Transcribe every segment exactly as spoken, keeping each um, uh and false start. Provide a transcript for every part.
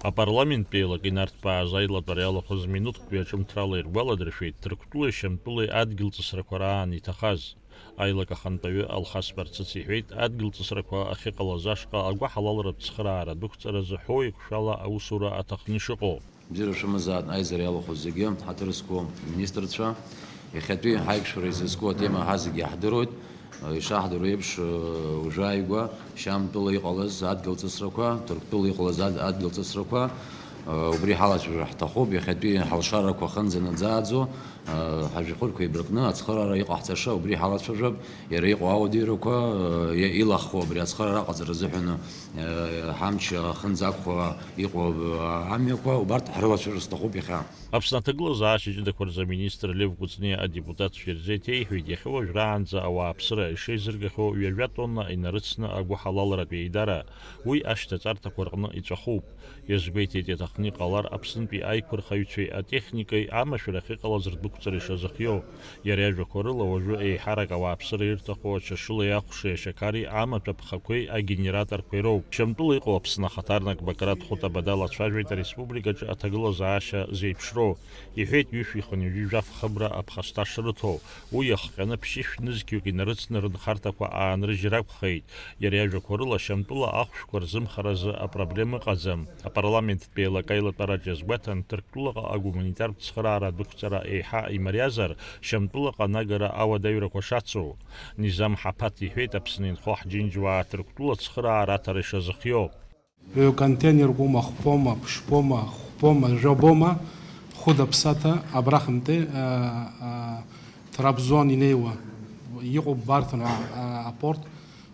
Апарламенттәи еилак инарҭбааз аилатәара иалахәыз минуҭктәи аҿымҭрала иргәаладыршәеит Ҭырқәтәылеи Шьамтәылеи адгьылҵысрақәа раан иҭахаз. Аилак ахантәаҩы Алхас Барцыц иҳәеит, адгьылҵысрақәа ахьыҟалаз ашҟа агәыҳалалратә цхыраара дәықәҵаразы ҳәоу еиқәшәала аусура аҭахны ишыҟоу. Бзиара шәымазаат аизара иалахәыз зегьы, ҳаҭыр зқәу министрцәа. Иахьатәи ҳаиқәшәара изызку атема ҳа зегьы иаҳдыруеит. Ишаҳдыруа еиԥш, уажәааигәа Шьамтәыла иҟалаз адгьылҵысрақәа, Ҭырқәтәыла иҟалаз ад-, адгьылҵысрақәа, убри ҳалацәажәар ҳҭахуп. Иахьатәи ҳалшарақәа ахьынӡанаӡааӡо, ҳажәаԥҟарақәа еибаркны ацхыраара иҟаҳҵаша убри ҳалацәажәап. Иара иҟоу ауадаҩрақәа, илахәу абри ацхыраара аҟаҵара азыҳәан, ҳамч ахьынӡақәхо иҟоу амҩақәа, убарҭ ҳрылацәажәар сҭахуп иахьа. Аԥсны аҭагылазаашьа ҷыдақәа рзы аминистр Лев Кәыҵниа адепутатцәа ирзеиҭеиҳәеит, иахьа уажәраанӡа ауааԥсыра ишеизыргахьоу ҩажәа тонна инарыцны агәыҳалалратә еидара, уи ашьҭаҵарҭақәа рҟны иҵәахуп. Иазгәеиҭеит, иаҭахны иҟалар Аԥснытәи аиқәырхаҩцәеи атехникеи амашәыр ахьыҟалаз рдәықәҵара ишазыхиоу. Иара иажәақәа рыла, уажәы еиҳарак ауааԥсыра ирҭаху ачашылеи ахәшеи ашьақари амаҭәа ԥхақәеи агенераторқәеи роуп. Шьамтәыла иҟоу Аԥсны ахаҭарнак Бакрат Хәыта Бада лацәажәеит ареспубликаҿы аҭагылазаашьа зеиԥшроу. Иҳәеит, ҩышәи хынҩажәи жәаф хыбра аԥхасҭа шрыҭо, уи иахҟьаны ԥшьышә нызқьҩык инарыцны рынхарҭақәа аанрыжьыр акәхеит. Иара иажәақәа рыла, Шьамтәыла ахәшәқәа рзымхаразы апроблема ыҟаӡам. Апарламенттәи еилак аилатәараҿы иазгәаҭан, Ҭырқәтәылаҟа агуманитартә цхыраара адәықәҵара еиҳа имариазар, Шьамтәылаҟа анагара ауадаҩрақәа шацу. Низам Ҳаԥаҭ иҳәеит, Аԥсны инхо ҳџьынџьуаа Ҭырқәтәыла цхыраара аҭара ишазыхиоу. Ҩы контейнер гәома, хәбома, ԥшьбома, хәбома, жәабома, хәыда-ԥсада абрахьынтәи, а, а, Трабзон инеиуа иҟоуп Барҭын ҳәа, а, апорт,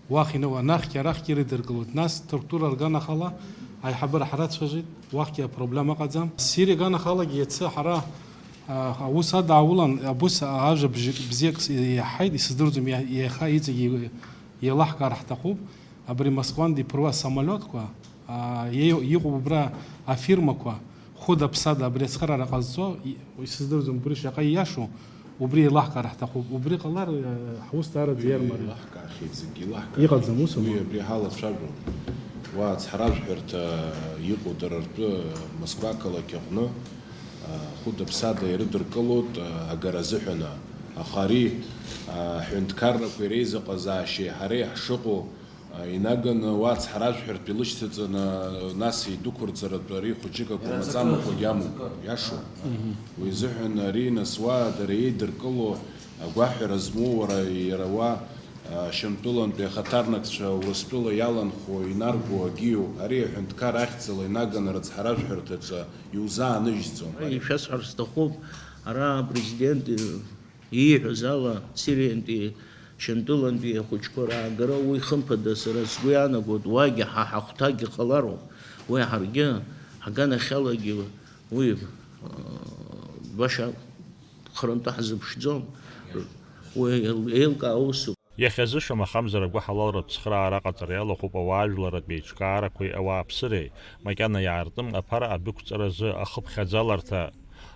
уахь инеиуа, анахьгьы арахьгьы ирыдыркылоит. Нас Ҭырқәтәыла рганахала аиҳабыра ҳрацәажәеит, уахьгьы апроблема ыҟаӡам. Сириа аганахалагьы иацы ҳара, а, аус адааулан, абус ажәа бжьык бзиак с-, иаҳаит, исыздырӡом, иа-, иаха иҵегь еилаҳкаар ҳҭахуп. Абри Москвантәи иԥыруа асамолиотқәа, аа, иеи-, иҟоуп убра афирмақәа, хәыда-ԥсада абри ацхыраара ҟазҵо, и-, исыздырӡом убри шаҟа ииашоу, убри еилаҳкаар ҳҭахуп. Убри ҟалар, э, ҳус даараӡа иармариоуп. Еилаҳкаахьеит зегьы, еилаҳкаахьеит. Иҟаӡам ус. Уи абри ҳалацәажәон. Уа ацҳаражәҳәарҭа иҟоу дара ртәы Москва ақалақь аҟны, а, хәыда-ԥсада ирыдыркылоит, а, агара азыҳәан. Аха ари, а, аҳәынҭқаррақәа иреизыҟазаашьеи ҳареи ҳшыҟоу, а, инаганы уа ацҳаражәҳәартә илышьҭаҵаны, нас идәықәырҵаратәы ари хәыҷык акәырмаҵамақәагьы амоуп, иашоуп. Уи азыҳәан ари нас уа дара еидыркыло агәаҳәара змоу уара, иара уа, а, Шьамтәылантәи ахаҭарнакцәа Урыстәыла иаланхо, инарго агьиу, ари аҳәынҭқар ахьӡала инаганы рыцҳаражәҳәарҭаҿы иузааныжьӡом. Ишәасҳәар сҭахуп, ара апрезидент, э, ииҳәаз ала, Сириантәи, Шьамтәылантәи ахәыҷқәа раагара уи хымԥада, сара сгәы иаанагоит, уагьы ҳа ҳахәҭакгьы ҟалароуп. Уи ҳаргьы ҳганахьалагьы уи, э, баша хырантәы ҳзыԥшӡом. Уи еил-, еилкаа усуп. Иахьазы, шамахамзар, агәыҳалалратә цхыраара аҟаҵара иалахәуп ауаажәларратә еиҿкаарақәеи ауааԥсыреи, макьана иаартым аԥара адәықәҵаразы ахыԥхьаӡаларҭа.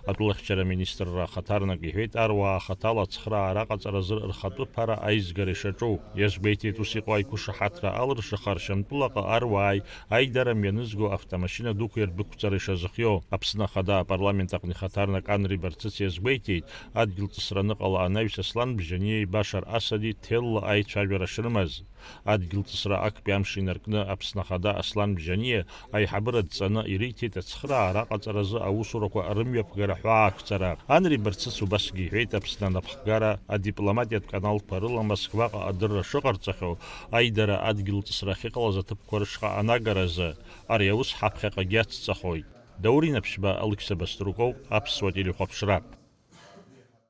Атәылахьчара аминистрра ахаҭарнак иҳәеит, аруаа хаҭала ацхыраара аҟаҵаразы рхатәы ԥара аизгара ишаҿу. Иазгәеиҭеит, ус иҟоу аиқәышаҳаҭра алыршаха Шьамтәылаҟа аруааи аидара мҩанызго автомашьына дуқәеи рдәықәҵара ишазыхиоу. Аԥсны Ахада апарламент аҟны ихаҭарнак Анри Барцыц иазгәеиҭеит, адгьылҵысра аныҟала анаҩс Аслан Бжьаниеи Башар Асади ҭелла аицәажәара шрымаз. Адгьылҵысра актәи амш инаркны Аԥсны Ахада Аслан Бжьаниа аиҳабыра дҵаны ириҭеит ацхыраара аҟаҵаразы аусурақәа рымҩаԥгара ҳәаақәҵара. Анри Барцыц убасгьы иҳәеит, Аԥсны анапхгара адипломатиатә каналқәа рыла Москваҟа адырра шыҟарҵахьоу, аидара адгьылҵысра ахьыҟалаз аҭыԥқәа рышҟа анагаразы, ари аус ҳаԥхьаҟагьы ацҵахоит. Даур Инаԥшьба, Алықьса Баструков, Аԥсуа телехәаԥшра.